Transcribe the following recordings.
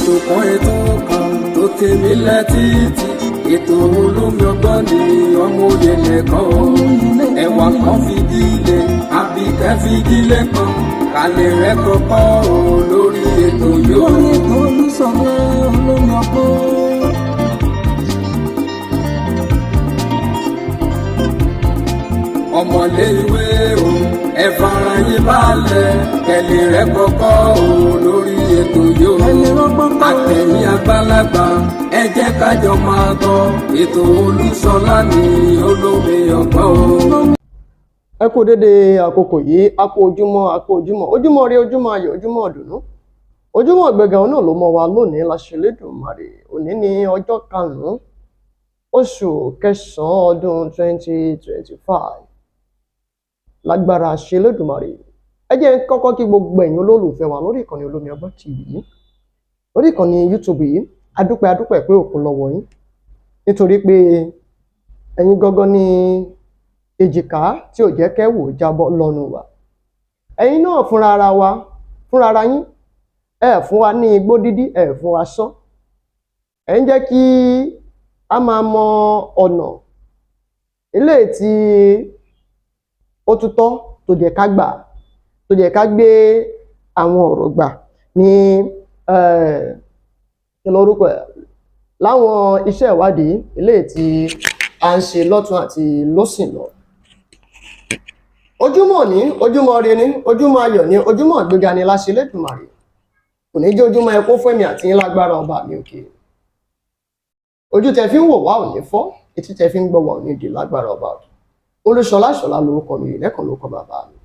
Ètò kan, ètò kan tó tèmi lẹ́tìtì, ètò olómi ọgbọ́n ni ọmọ òye lẹ́kọ̀ọ́ ẹwà kan fìdílé àbíkẹ́ fìdílé kan kálẹ̀ rẹ̀ kọ́kọ́ o lórí ètò yóò. Lórí ètò Olúṣọlá olómi ọgbọ́n. Ọmọlé ìwé o, ẹ fara yín balẹ̀, kẹlẹ̀ rẹ̀ kọ́kọ́ o lórí ètò yóò. Ẹ lè rọ́gbọ́n kọ́. Àtẹ̀yìn àgbàlagbà, ẹ jẹ́ kájọ máa gbọ́ ètò Olúṣọlá ní olómi ọgbọ́n o. Ẹ kú dédé àkókò yìí. A kú ojúmọ́, a kú ojúmọ́, ojúmọ́ rí, ojúmọ́ ayọ̀, ojúmọ́ ọdùnnú, ojúmọ́ ìgbéga òun náà ló mọ́ wa lónìí láṣẹ Elédùmarè. Òní ní ọjọ́ 5 oṣù kẹsànán ọdún 2025, lágbára ṣe Elédùmarè. Ẹ jẹ́ n kọ́kọ́ kí gbogbo ẹ̀yin olólùfẹ́ wa lórí ìkànnì Olómi Ọgbọ́n TV yìí, lórí ìkànnì YouTube yìí. Adúpẹ́, adúpẹ́ pé òkun lọ́wọ́ yín, nítorí pé ẹ̀yin gangan ní èjìká tí ò jẹ́ kẹ́wò jábọ́ lọ́nu wa. Ẹ̀yin náà fúnra ara wa, fúnra ara yín, ẹ fún wa ní igbó dídí, ẹ fún wa sán, ẹ ń jẹ́ kí a máa mọ ọ̀nà eléyìí tí ó tún tọ́ tó jẹ́ ká gbà, tó jẹ́ ká gbé àwọn ọ̀rọ̀ gbà ní kí lórúkọ ẹ̀ láwọn iṣẹ́ ìwádìí eléyìí tí a ń ṣe lọ́tún àti lósìn lọ. Ojúmọ́ ní, ojúmọ́ ire ní, ojúmọ́ ayọ̀ ní, ojúmọ́ ìgbéga ni láṣẹ Elédùmarè. Kò ní jẹ́ ojúmọ́ ẹkún fún èmi àti yín lágbára ọba mi òkè. Ojú tẹ fi ń wò wá ò ní fọ́, etí tẹ fi ń gbọ́ wá ò ní di lágbára ọba òkè. Olúṣọlá Ṣọlá lórúkọ mi, lẹ́kàn lórúkọ bàbá mi.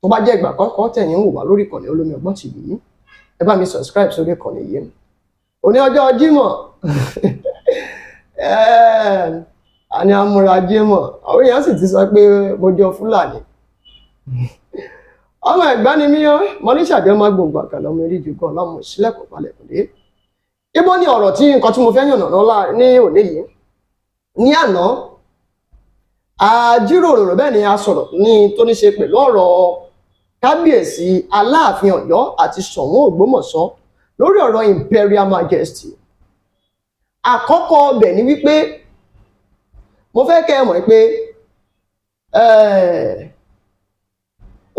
Tó bá jẹ́ ìgbà àkọ́kọ́ tẹ̀yin ń wò wá lórí ìkànnì Olómi Ọgbọ́n TV yìí, ẹ bá mi subscribe sórí ìkànnì yìí. Òní ọjọ́ Jímọ̀, àní amúra Jímọ̀, àwọn èèyàn sì ti sọ pé mo jọ Fúlàní. Ọmọ Ẹ̀gbá ni mí ọ́, mo ní ṣàjọ máa gbòǹgbò àkàlà, ọmọ eré jù gan ọlọ́mọ ìṣílẹ̀kùn palẹ̀kùn dé. Ibo ni ọ̀rọ̀ tí nǹkan tí mo fẹ́ yànnà lọ́la ní òní yìí? Ní àná, a jíròrò, bẹ́ẹ̀ ni a sọ̀rọ̀ ní tó ní ṣe pẹ̀lú ọ̀rọ̀ kábíyèsí Aláàfin Ọ̀yọ́ àti Ṣọ̀ún Ògbómọ̀ṣọ́ lórí ọ̀rọ̀ Imperial Majesty. Àkọ́kọ́ ọbẹ̀ ni wípé mo fẹ́ kẹ́ ẹ mọ̀ pé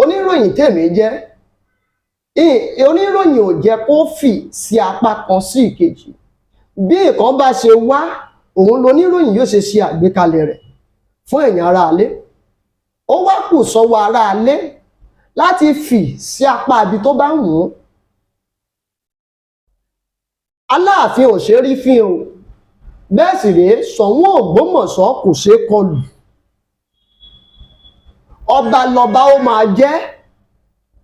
oníròyìn tèmi jẹ́, oníròyìn ò jẹ́ kó fì sí apá kan sí ìkejì. Bí nǹkan bá ṣe wá, òun loníròyìn yóò ṣe ṣe àgbékalẹ̀ rẹ̀ fún ẹ̀yin aráalé. Ó wá kù sọ́wọ́ aráalé láti fì sí apá ibi tó bá wù ú. Aláàfin ò ṣe rí fín o, bẹ́ẹ̀ sì rèé, Ṣọ̀ún Ògbómọ̀ṣọ́ kò ṣeé kọlù. Ọba lọba ó máa jẹ́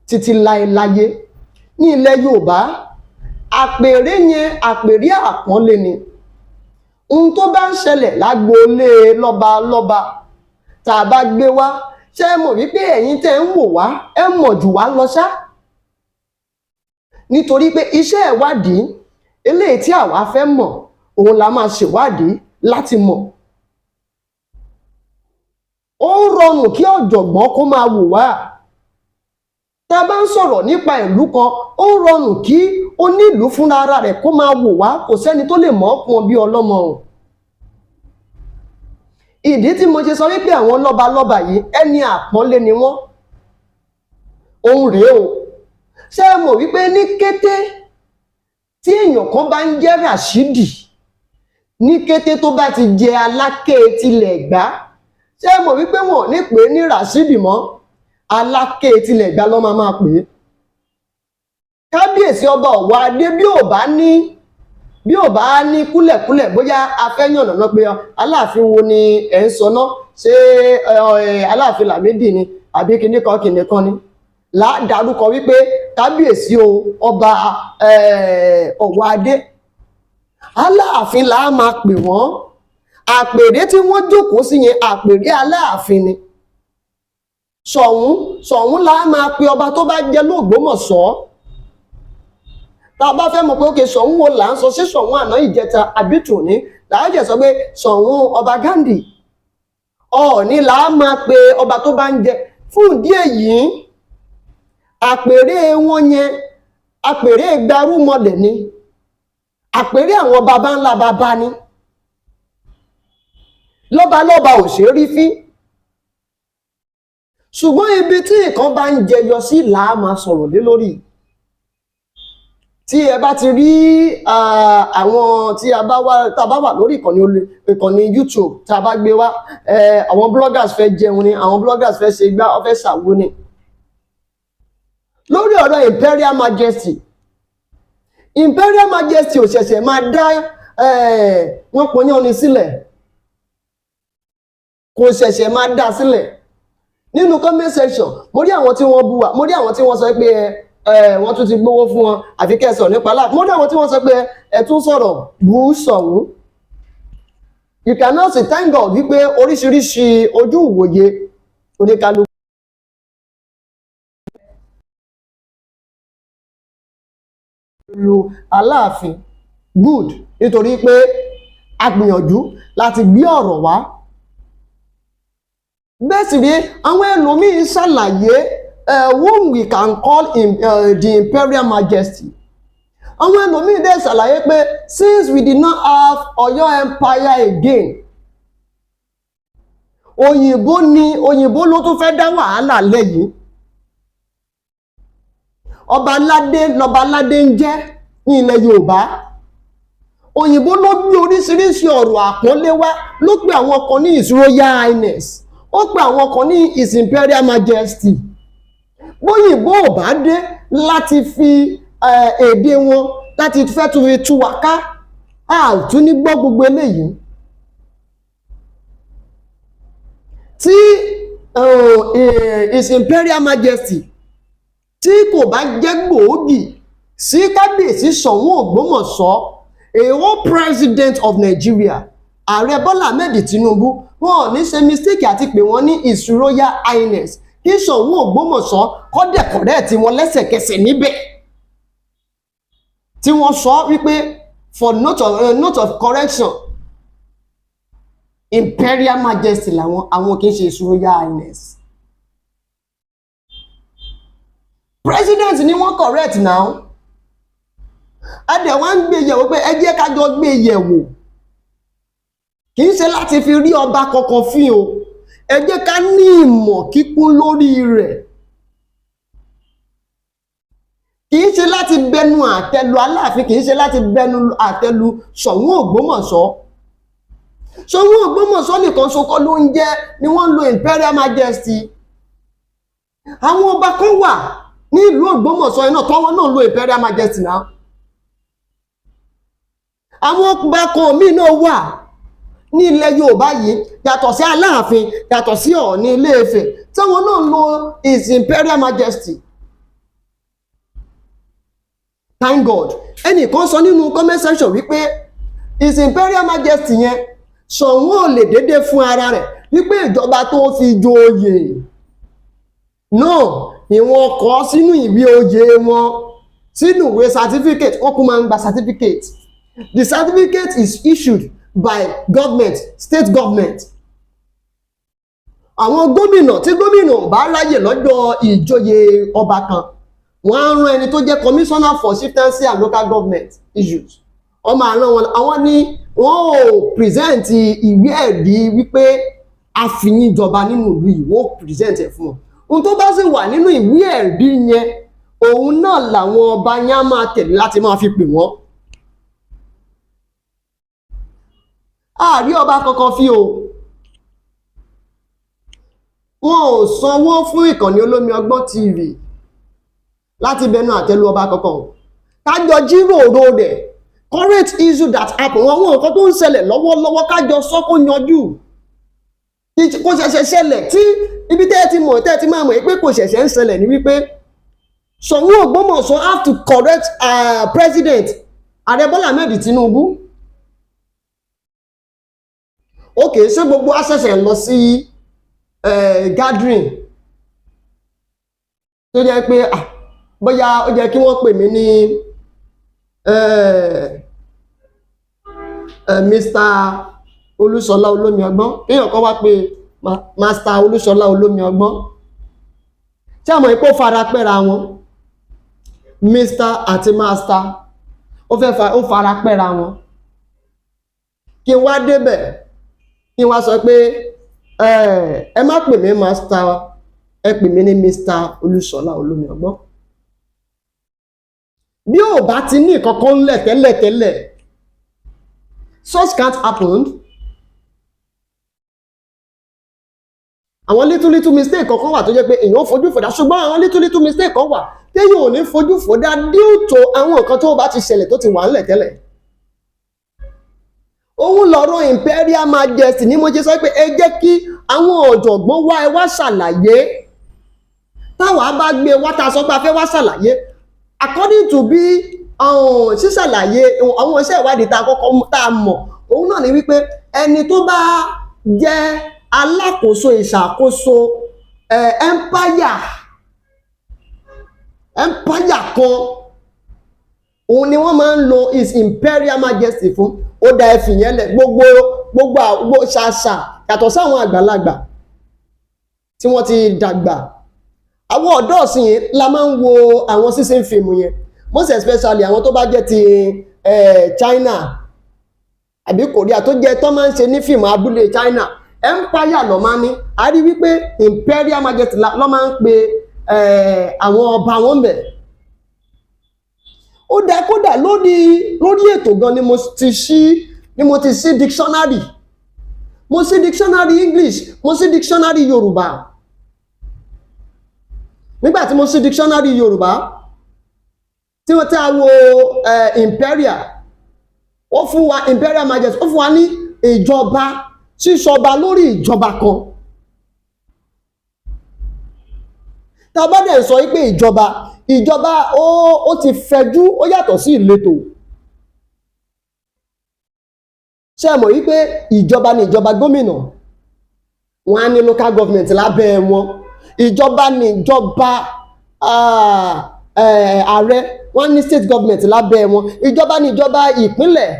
títí láéláyé ní ilẹ̀ Yorùbá. Àpèrè yẹn, àpèrè àpọ́nlé ni. Ohun tó bá ń ṣẹlẹ̀ lágboolé lọ́ba lọ́ba tá a bá gbé wá, ṣé ẹ mọ̀ wípé ẹ̀yin tẹ́ ń wò wá, ẹ mọ̀ jù wá lọ ṣá, nítorí pé iṣẹ́ ìwádìí eléyìí tí àwa fẹ́ mọ̀, òun la máa ṣèwádìí láti mọ̀. Ó ń rọrùn kí ọ̀jọ̀gbọ́n kó máa wò wá. Tá a bá ń sọ̀rọ̀ nípa ìlú kan, ó ń rọrùn kí onílùú fúnra ara rẹ̀ kó máa wò wá. Kò sẹ́ni tó lè mọ̀ ọ́ pọn bí ọlọ́mọ o. Ìdí tí mo ṣe sọ wípé àwọn lọ́balọ́ba yìí, ẹni àpọ́nlé ni wọ́n, òun rèé o. Ṣé ẹ mọ̀ wípé ní kété tí èèyàn kan bá ń jẹ́ Rashidi, ní kété tó bá ti jẹ Aláké tilẹ̀ Ẹ̀gbá, ṣé ẹ mọ̀ wípé wọn ò ní pè é ní Rashidi mọ́? Aláké tilẹ̀ Ẹ̀gbá ló máa máa pè é. Kábíyèsí ọba Ọ̀wọ́ Adé, bí ò bá ní kúlẹ̀kúlẹ̀, bóyá a fẹ́ yànnàná pé Aláàfin wo ni ẹ̀ ń sọ náà, ṣé Aláàfin Lámídì ni àbí kinní kan kinní kan ni, là á dárúkọ wípé kábíyèsí o, ọba Ọ̀wọ́ Adé. Aláàfin là á máa pè wọ́n. Àpèrè tí wọ́n jókòó sí yẹn, àpèrè Aláàfin ni. Ṣọ̀ún, Ṣọ̀ún là á máa pe ọba tó bá jẹ́ lÓgbómọ̀ṣọ́. Tá a bá fẹ́ mọ̀ pé ókè, Ṣọ̀ún wo là ń sọ, sí Ṣọ̀ún àná, ìjẹta àbí tòní, là á jẹ́ sọ pé Ṣọ̀ún ọba Gandhi. Ọọ̀ni là á máa pe ọba tó bá ń jẹ. Fún ìdí èyí, àpèrè wọn yẹn, àpèrè gbarúmọlẹ̀ ni. Àpèrè àwọn baba ńlá baba ni. Lọ́balọ́ba ò ṣe é rí fín, ṣùgbọ́n ibi tí nǹkan bá ń jẹyọ sí làá máa sọ̀rọ̀ lé lórí. Tí ẹ bá ti rí àwọn tí a bá wá, tá a bá wà lórí ìkànnì YouTube tá a bá gbé wá, àwọn bloggers fẹ́ jẹun ni, àwọn bloggers fẹ́ ṣe gbá, wọ́n fẹ́ ṣàwo ni. Lórí ọ̀rọ̀ Imperial Majesty, Imperial Majesty ò ṣẹ̀ṣẹ̀ máa dá wọ́n pọnyán ni sílẹ̀, kò ṣẹ̀ṣẹ̀ máa dá sílẹ̀. Nínú comment section, mo rí àwọn tí wọ́n bú wa, mo rí àwọn tí wọ́n sọ pé ẹ wọ́n tún ti gbowó fún wọn àfi kẹsàn nípa láà, mo rí àwọn tí wọ́n sọ pé ẹ tún sọ̀rọ̀ bú Ṣọ̀ún. You cannot say thank God wípé oríṣiríṣi ojú ìwòye oníkálukú lu Aláàfin. Good, nítorí pé a gbìyànjú láti gbé ọ̀rọ̀ wá. Bẹ́ẹ̀ sì rí àwọn ẹlòmíín ṣàlàyé whom we can call the Imperial Majesty. Àwọn ẹlòmíín dẹ̀ ṣàlàyé pé since we did not have Ọ̀yọ́ Empire again, òyìnbó ni, òyìnbó ló tún fẹ́ dá wàhálà lẹ́yìn. Ọba aládé lọba aládé ń jẹ́ ní ilẹ̀ Yorùbá. Òyìnbó ló gbé oríṣiríṣi ọ̀rọ̀ àpọ́nlé wá, ló pe àwọn kan ní His Royal Highness, ó pe àwọn kan ní His Imperial Majesty. Bóyìnbó ò bá dé láti fi èdè wọn láti fẹ́ tún fi tú wa ká, a ò tún ní gbọ́ gbogbo eléyìí. Tí His Imperial Majesty tí kò bá jẹ́ gbòógì sí Kábíyèsí Ṣọ̀ún Ògbómọ̀ṣọ́, a whole president of Nigeria, Ààrẹ Bọ́lá Ahmed Tinubu, wọn ò ní ṣe mistake àti pé wọ́n ní His Royal Highness, kí Ṣọ̀ún Ògbómọ̀ṣọ́ kọ́dẹ̀ correct wọn lẹ́sẹ̀kẹsẹ̀ níbẹ̀ tí wọ́n sọ wípé for note of correction, Imperial Majesty làwọn, àwọn kì í ṣe His Royal Highness. President ni wọ́n correct now. A dẹ̀ wá ń gbé yẹ̀wò pé ẹ jẹ́ ká jọ gbé yẹ̀wò, kì í ṣe láti fi rí ọba kankan fín o, ẹ jẹ́ ká ní ìmọ̀ kíkún lórí rẹ̀. Kì í ṣe láti bẹnu àtẹ́lu Aláàfin, kì í ṣe láti bẹnu àtẹ́lu Ṣọ̀ún Ògbómọ̀ṣọ́. Ṣọ̀ún Ògbómọ̀ṣọ́ nìkan ṣokọ́ ló ń jẹ́ ni wọ́n ń lo Imperial Majesty. Àwọn ọba kan wà ní ìlú Ògbómọ̀ṣọ́ iná tọ́wọ́ náà lo Imperial Majesty náà. Àwọn ọba kan míì náà wà ní ilẹ̀ Yorùbá yìí, yàtọ̀ sí Aláàfin, yàtọ̀ sí Ọọ̀ni Ilé-Ifẹ̀, táwọn náà lo His Imperial Majesty. Thank God, ẹnìkan sọ nínú comment section wípé His Imperial Majesty yẹn, Ṣọ̀ún ò lè dédé fún ara rẹ̀, wípé ìjọba tó fi joyè náà ni wọ́n kọ sínú ìwé oyè wọn, sínú ìwé certificate. Wọ́n kún máa ń gba certificate. The certificate is issued by government, state government. Àwọn gómìnà, tí gómìnà bá ráyè lọ́jọ́ ìjòyè ọba kan, wọ́n á rán ẹni tó jẹ́ commissioner for chieftaincy and local government issues. Wọ́n máa rán wọn. Àwọn ní wọ́n ò present ìwé ẹ̀rí wípé a fi yín jọba nínú ìlú yìí. Wọ́n ò present ẹ̀ fún wọn. Ohun tó bá sì wà nínú ìwé ẹ̀rí yẹn, òun náà làwọn ọba yẹn á máa tẹ̀lé láti máa fi pè wọ́n. Àárí ọba kankan fi o. Wọn ò sanwó fún ìkànnì Olómi Ọgbọ́n TV láti bẹnu àtẹ́lu ọba kankan. Kájọ jíròrò rẹ̀, current issue that happen, àwọn nǹkan tó ń ṣẹlẹ̀ lọ́wọ́lọ́wọ́, kájọ sọ kó yanjú. Kò ṣẹ̀ṣẹ̀ ṣẹlẹ̀. Tí ibi tẹ́ ẹ ti mọ̀, tẹ́ ẹ ti máa mọ̀ pé kò ṣẹ̀ṣẹ̀ ń ṣẹlẹ̀ ní wípé Ṣọ̀ún Ògbómọ̀ṣọ́ have to correct president Ààrẹ Bọ́lá Ahmed Tinubu. Ok, ṣé gbogbo àṣẹ̀ṣẹ̀ lọ sí gathering tó jẹ́ pé bóyá ó jẹ́ kí wọ́n pè mí ní Mr. Olúṣọlá Olómi Ọgbọ́n, kéèyàn kan wá pé Master Olúṣọlá Olómi Ọgbọ́n, tí a mọ̀ pé ó fara pẹ́ra wọn, Mr. àti Master. Ó fẹ́ fa, ó fara pẹ́ra wọn. Kí n wá débẹ̀, kí n wá sọ pé ẹ má pè mí master, ẹ pè mí ní Mr. Olúṣọlá Olómiọgbọ́n. Bí ò bá ti ní ìkọ̀kọ̀ ńlẹ̀ tẹ́lẹ̀tẹ́lẹ̀, such can't happen. Àwọn little little mistake kankan wà tó jẹ́ pé èèyàn ó fojú fòdá, ṣùgbọ́n àwọn little little mistake kan wà téèyàn ò ní fojú fòdá due to àwọn nǹkan tó bá ti ṣẹlẹ̀, tó ti wà ńlẹ̀ tẹ́lẹ̀. Òun lọ̀rọ̀ Imperial Majesty ní mo ṣe sọ pé ẹ jẹ́ kí àwọn ọ̀jọ̀gbọ́n wá, ẹ wá ṣàlàyé. Táwa bá gbé wá, tá a sọ pé a fẹ́ wá ṣàlàyé according to bí ṣíṣàlàyé àwọn iṣẹ́ ìwádìí tá a kọ́kọ́ tá a mọ̀, òun náà ni wípé ẹni tó bá jẹ́ alákòóso ìṣàkóso empire kan, òun ni wọ́n máa ń lo His Imperial Majesty fún. Ó da, ẹ fìyẹn lẹ̀. Gbogbo ṣàṣà, yàtọ̀ sáwọn àgbàlagbà tí wọ́n ti dàgbà, àwọn ọ̀dọ́ ọ̀sìn yìí la máa ń wo àwọn season film yẹn, most especially àwọn tó bá jẹ́ ti China àbí Korea, tó jẹ́ tó máa ń ṣe ní fíìmù abúlé China, empire ló máa ń ní. A rí wípé Imperial Majesty ló máa ń pe àwọn ọba wọn bẹ̀. Ó dá kódà lórí ètò gan ni mo ti ṣí dictionary. Mo ṣí dictionary English, mo ṣí dictionary Yorùbá. Nígbà tí mo ṣí dictionary Yorùbá, tí wọ́n tí a wo imperial, ó fún wa Imperial Majesty, ó fún wa ní ìjọba, sísọba lórí ìjọba kan. Tá a bá dẹ̀ sọ wípé ìjọba, ó ti fẹ̀jú, ó yàtọ̀ sí ìletò. Ṣé ẹ mọ̀ wípé ìjọba ni ìjọba gómìnà, wọn á ní local government lábẹ́ wọn. Ìjọba ni ìjọba ààrẹ, wọn á ní state government lábẹ́ wọn. Ìjọba ni ìjọba ìpínlẹ̀,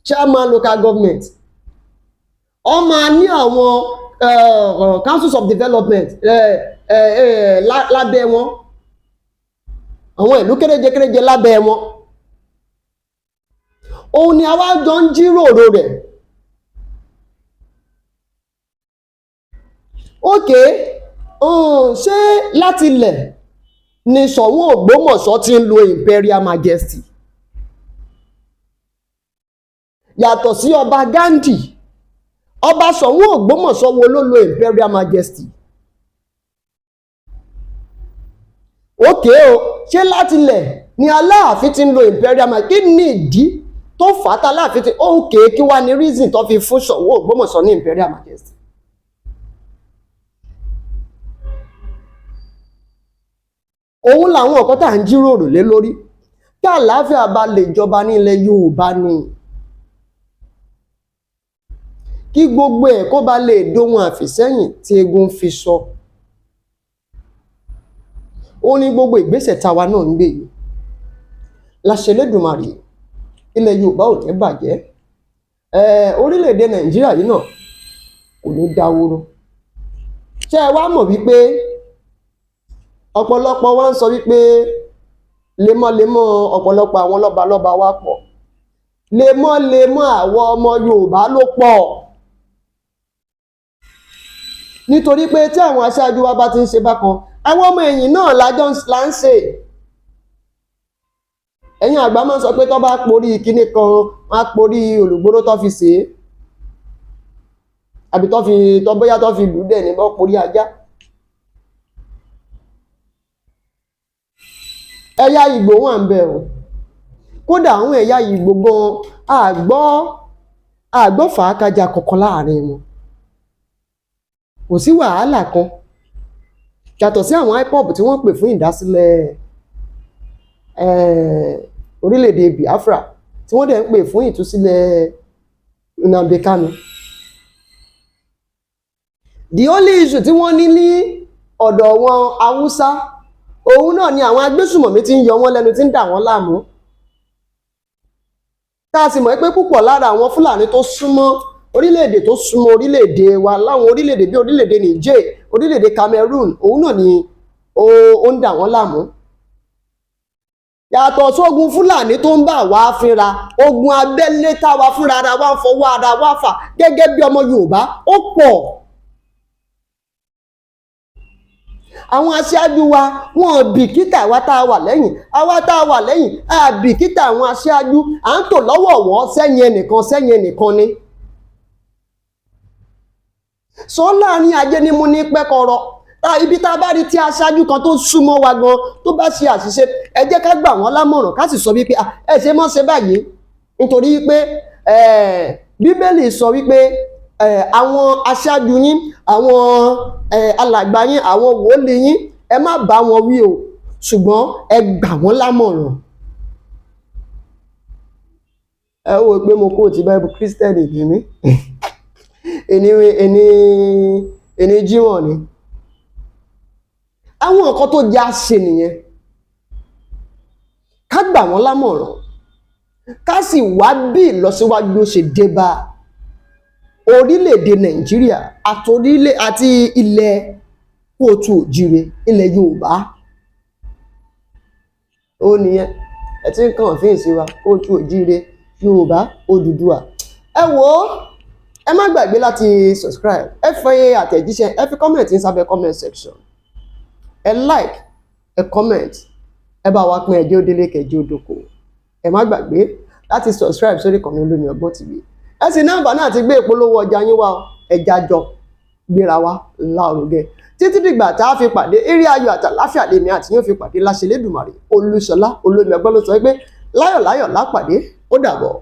chairman local government, wọ́n máa ní àwọn councils of development lábẹ́ wọn, àwọn ìlú kéréje kéréje lábẹ́ wọn. Òun ni àwa jọ ń jíròrò rẹ̀. Ok, ṣé láti ilẹ̀ ni Ṣọ̀ún Ògbómọ̀ṣọ́ ti ń lo Imperial Majesty, yàtọ̀ sí ọba Gandhi? Ọba Ṣọ̀ún Ògbómọ̀ṣọ́ wo ló lo Imperial Majesty? Ok o, ṣé láti ilẹ̀ ni Aláàfin ti ń lo Imperial Majesty? Kí ni ìdí tó fà á tá Aláàfin ti? Ok, kí wá ní reason tó fi fún Ṣọ̀ún Ògbómọ̀ṣọ́ ní Imperial Majesty? Òun làwọn ọ̀kan tá à ń jíròrò lé lórí, kí àlàáfíà bá lè jọba ní ilẹ̀ Yorùbá ni, kí gbogbo ẹ̀ kó bá lè dóhun àfìsẹ́yìn tí eégún fi sọ. Ó ní gbogbo ìgbésẹ̀ táwa náà ń gbé yìí láṣẹ Elédùmarè, ilẹ̀ Yorùbá ò ní bàjẹ́, orílẹ̀-èdè Nàìjíríà yìí náà kò ní dáwóró. Ṣé ẹ wá mọ̀ wípé ọ̀pọ̀lọpọ̀ wa ń sọ wípé lemọ́lemọ́ ọ̀pọ̀lọpọ̀ àwọn lọ́balọ́ba wa pọ̀, lemọ́lemọ́ àwọn ọmọ Yorùbá ló pọ̀, nítorí pé tí àwọn aṣáájú wa bá ti ń ṣe bákan, àwọn ọmọ ẹ̀yìn náà lájọ́ là ń ṣe. Ẹ̀yin àgbà máa ń sọ pé tó bá porí kinní kan, wọ́n á porí olùgbòrò tó fi ṣe é, àbí tó fi tó bóyá tó fi lù ú dẹ̀ ní bọ́ porí ajá. Ẹ̀yà Ìgbò wà ń bẹ̀ o. Kódà àwọn ẹ̀yà Ìgbò gan, àgbọ́ fàákàjà kọ̀ọ̀kan láàrin wọn, kò sí wàhálà kan, yàtọ̀ sí àwọn IPOB tí wọ́n pè fún ìdásílẹ̀ orílẹ̀-èdè Biafra, tí wọ́n dẹ̀ ń pè fún ìtúsílẹ̀ Nnamdi Kanu. The only issue tí wọ́n ní ní ọ̀dọ̀ wọn Haúsá, òun náà ni àwọn agbésùmọ̀mí tí ń yọ wọ́n lẹ́nu, tí ń dà wọ́n láàmú, tá a sì mọ̀ pé púpọ̀ lára àwọn Fúlàní tó súnmọ́ orílẹ̀-èdè, tó súnmọ́ orílẹ̀-èdè wa, láwọn orílẹ̀-èdè bí orílẹ̀-èdè Niger, orílẹ̀-èdè Cameroon, òun náà ni ó ń dà wọ́n láàmú. Yàtọ̀ sógun Fúlàní tó ń bá wa fínra, ogun abẹ́lé táwa fúnra ara wa ń fọwọ́ ara wa fà gẹ́gẹ́ bí ọmọ Yorùbá ó pọ̀. Àwọn aṣáájú wa, wọn ò bìkítà àwa tá a wà lẹ́yìn. Àwa tá a wà lẹ́yìn, a bìkítà àwọn aṣáájú. À ń tò lọ́wọ̀ọ̀wọ́ sẹ́yìn ẹnìkan, sẹ́yìn ẹnìkan ni. Sọ láàrin ajé ni mo ní pẹ́kọ̀rọ̀. Ibi tá a bá rí tí aṣáájú kan tó súnmọ́ wa gan tó bá ṣe àṣìṣe, ẹ jẹ́ ká gbà wọ́n lámọ̀ràn, ká sì sọ wípé, "Ah, ẹ ṣe mọ́ ṣe báyìí," nítorí wípé Bíbélì sọ wípé àwọn aṣáájú yín, àwọn alàgbà yín, àwọn wòlíì yín, ẹ má bá wọn wí o, ṣùgbọ́n ẹ gbà wọ́n lámọ̀ràn. Ẹ wò pé mo kó ti Báíbù, Kírísítẹ́nì ni mí. Ẹni ẹni ẹni Jímọ̀ ni. Àwọn nǹkan tó jẹ́ àṣẹ nìyẹn, ká gbà wọ́n lámọ̀ràn, ká sì wá bí ìlọsíwájú ó ṣe dé bá orílẹ̀-èdè Nàìjíríà àtòrílẹ̀ àti ilẹ̀ kóòtù òjìrè, ilẹ̀ Yorùbá. Ó nìyẹn, ẹ ti ń kàn fíìsì wa, kóòtù òjìrè, Yorùbá, Odùduwà. Ẹ wò ó, ẹ má gbàgbé láti subscribe, ẹ fi àtẹ̀jíṣẹ́, ẹ fi comment ní sábẹ́ comment section, ẹ like, ẹ comment, ẹ bá wa pín, ẹjẹ́ òdélé kẹjẹ́ òdòkó. Ẹ má gbàgbé láti subscribe sórí ìkànnì Olómi Ọgbọ́n TV. Ẹ sì nọ́mbà náà ti gbé ìpolówó ọjà yín wá, ẹja jọ gbéra wa lárugẹ. Títí dìgbà tá a fi pàdé, eré ayọ̀ àtàláfíà lèmi àti yóò fi pàdé láṣẹ Elédùmarè. Olúṣọlá Olómi Ọgbọ́n ló sọ pé láyọ̀láyọ̀ lápàdé, ó dàbọ̀.